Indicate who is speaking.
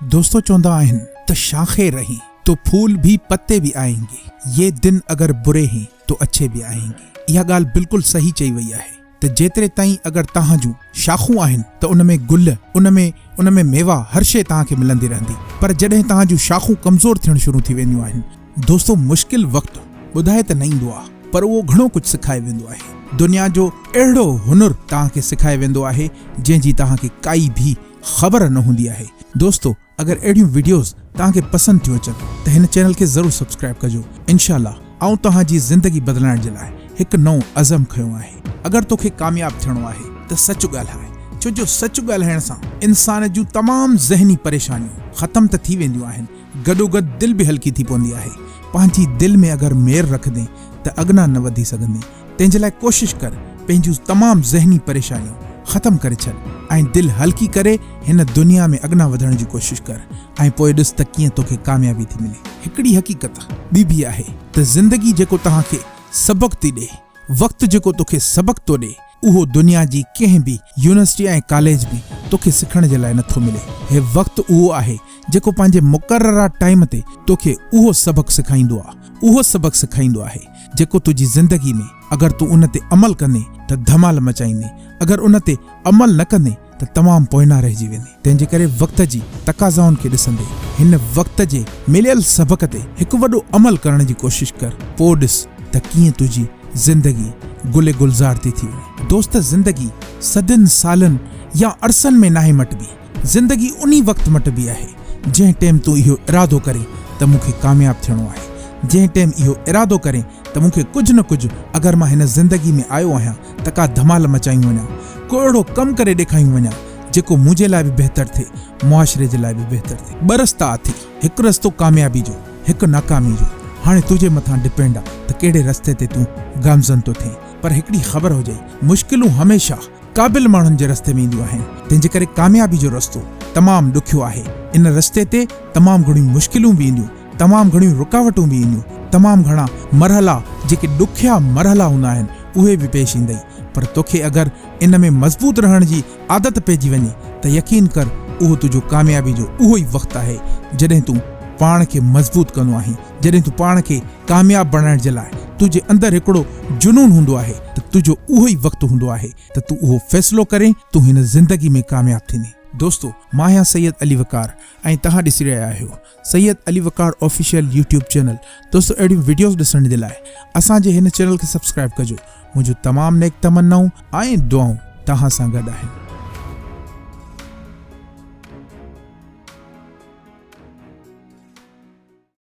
Speaker 1: دوستو چوندا آهن ته شاخي رهين تو ڦول ڀي پتي ڀي آئين گي يي دن اگر بري هين تو اڇي ڀي آئين گي اها ڳالهه بلڪل صحيح چئي وئي آهي ته جيتري تائين اگر توهان جون شاخون آهن ته ان ۾ گل ان ۾ ان ۾ ميوا هر شيء توهان کي ملندي رهندي پر جڏهن توهان جون شاخون ڪمزور ٿيڻ شروع ٿي وينديون آهن دوستو مشڪل وقت ٻڌائي ته نه ايندو آ پر اهو گهڻو ڪجهه سکائي ويندو آهي. دنيا جو اهڙو هنر توهان کي سکائي ويندو آهي جنهن جي توهان کي ڪائي به خبر نه هوندي آهي. دوستو اگر اهڙيون وڊيوز توهان کي پسند ٿيون اچن ته هن چينل کي ضرور سبسڪرائب ڪجو. انشاء الله آئون توهان جي زندگي بدلائڻ جي لاء هڪ نئون عزم کنيو آهي. اگر توکي ڪامياب ٿيڻو آهي ته سچ ڳالهاء ڇو جو سچ ڳالهائڻ سان انسان جون تمام ذهني پريشانيون ختم ته ٿي وينديون آهن گڏوگڏ دل به هلڪي ٿي پوندي آهي. پنهنجي دل ۾ اگر مير رکندين ته اڳنا نه وڌي سگهندين. تنهن جي لاء ڪوشش ڪر پنهنجون تمام ذهني پريشانيون ختم ڪري ڇڏ ۽ دل هلڪي ڪري هن دنيا ۾ اڳنا وڌڻ جي ڪوشش ڪر ۽ پوء ڏس ته ڪيئن توکي ڪاميابي ٿي ملي. هڪڙي حقيقت ٻي به آهي ته زندگي جيڪو توهان کي سبق ٿي ڏي، وقت جيڪو توکي سبق ٿو ڏي، اهو دنيا جي ڪنهن به يونيورسٽي ۽ ڪاليج ۾ توکي سکڻ جي لاء نٿو ملي. هي وقت اهو آهي جيڪو پنهنجي مقرره ٽائيم تي توکي اهو سبق سکائيندو آ، اهو سبق سکائيندو آهي جيڪو تنهنجي زندگي ۾ اگر تون ان تي عمل ڪندين ته ڌمال مچائيندين، اگر ان تي عمل نه ڪندين ته تمام پوئنا رهجي ويندين. تنهن جي ڪري وقت جي تقاضائن کي ڏسندي هن وقت جي مليل سبق تي هڪ وڏو عمل ڪرڻ جي ڪوشش ڪر پوء ڏس ته ڪيئن تنهنجي زندگي گل گلزار ٿي ٿي وڃي. دوست زندگي صدين سالن يا عرصن ۾ ناهي مٽبي. زندگي انهي وقت مٽبي آهي جنهن ٽيم تون اهو ارادو ڪرين ته مون کي ڪامياب ٿيڻو آهي. جنهن ٽيم اهو ارادو ڪرين ته مون کي ڪجهه نه ڪجهه اگر مان هن زندگي ۾ آيو آهيان ته ڪا ڌمال مچايون وڃان، ڪو اهڙو ڪم ڪري ڏيکايون وڃان جيڪو منهنجي لاء به بهتر ٿئي، معاشري جي لاء به بهتر ٿئي. ٻه رستا اٿئي، هڪ رستو ڪاميابي جو، هڪ ناڪامي جو. هاڻي تنهنجي مٿان ڊپينڊ آ ته ڪهڙي رستي تي تون گامزن ٿو ٿئين. پر هڪڙي خبر هجئي، مشڪلون هميشه قابل ماڻهن جي رستي ۾ اينديون آهن، تنهن جي ڪري ڪاميابي جو رستو تمام ڏکيو آهي. ان رستي تي تمام گهڻيون مشڪلون به اينديون، تمام گهڻيون رڪاوٽون به اينديون، تمام گهڻا مرحلا جيڪي ڏکيا مرحلا هوندا آهن اهي به پيش ايندئي پر توکي اگر ان ۾ مضبوط رهڻ جي عادت پئجي وڃي ته يقين ڪر اهو تنهنجو ڪاميابي جو اهو ئي وقت آهي جڏهن تون پاڻ کي مضبوط ڪندو آهين جڏهن تون پاڻ کي ڪامياب بڻائڻ جي لاء تنهنجي اندر هڪڙو جنون هوندو آهي ته تنهنجو اهو ئي وقت هوندو آهي ته تون اهو فيصلو ڪرين تون هن زندگي ۾ ڪامياب ٿيندين. دوستو مان آهيان سيد علي وقار ۽ توهان ڏسي رهيا آهيو Syed Ali Waqar official YouTube channel دوستو اهڙيون وڊيوز ڏسڻ جي لاء اسان جي هن چينل کي سبسڪرائب ڪجو منهنجون تمام نيڪ تمنائون ۽ دعائون توهان سان گڏ آهن.